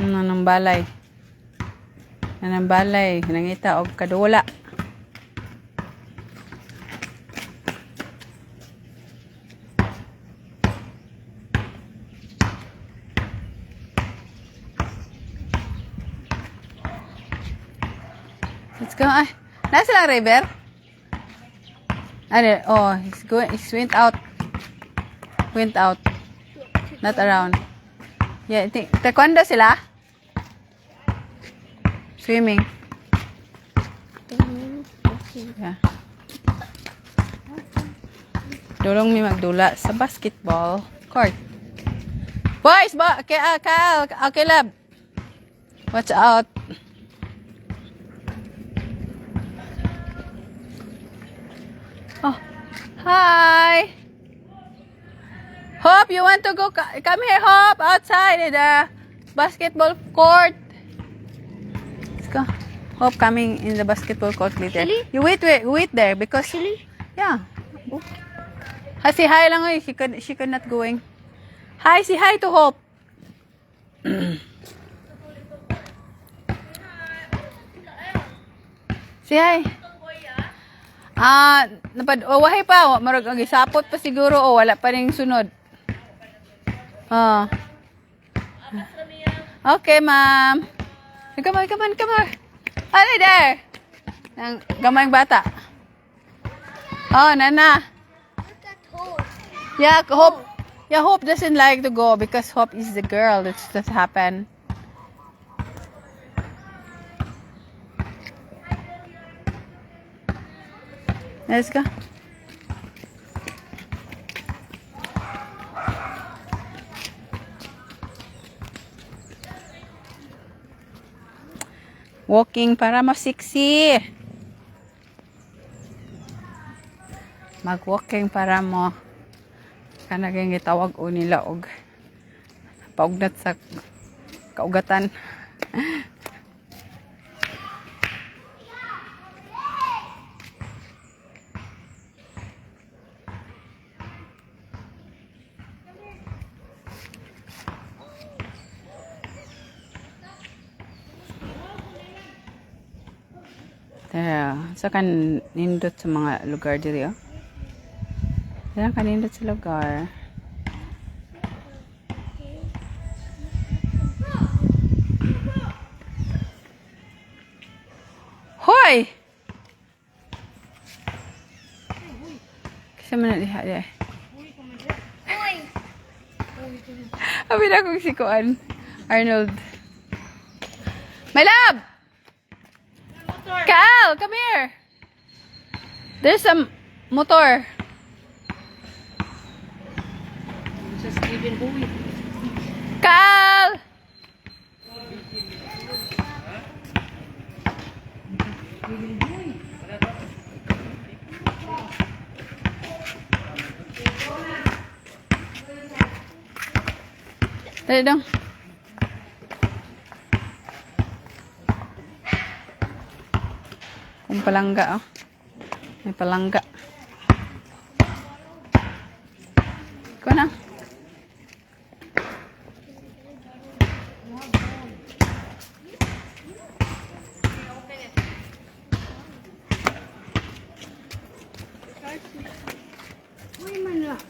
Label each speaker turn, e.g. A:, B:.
A: Nanang balay. Nanang balay. Nangita og kadula. Let's go. Ay, nasa lang river? Ano? Oh, he's going, he went out. Went out. Not around. Yeah, I think, taekwondo sila? Swimming. Yeah. Dulong mi magdula sa basketball court. Boys, ba, okay, ah, Kyle, okay, love. Watch out. Oh, hi. Hope, you want to go? Come here, Hope, outside in the basketball court. Let's go. Hope coming in the basketball court later.
B: Really?
A: You wait, wait, wait there because
B: Really?
A: Yeah. Ha, say hi lang oy. She could not going. Hi, say hi to Hope. Say hi. Ah, napad oh, wahi pa, murag ang gisapot pa siguro o wala pa ring sunod. Ah. Okay, ma'am. Come on, come on, come on. Ano there? Nang gamayng bata. Oh, nana.
B: Look at Hope.
A: Yeah, Hope. Yeah, Hope doesn't like to go because Hope is the girl. That's that happened. Let's go. Walking para masiksi. Mag-walking para mo kanaging gitawag o nila og paugnat sa kaugatan. There, sa kan nindot sa mga lugar diri oh. Yan kanindot sa lugar. Hoy! Kasi man na diha diha.
B: Hoy!
A: Abi na kong si Kuan. Arnold. My love! Kyle, come here! There's a motor.
C: Sa Stephen Bowie.
A: Kyle! Dali dong. Kung palangga, oh. May palangga. Ikaw na.
B: Uy, man lang.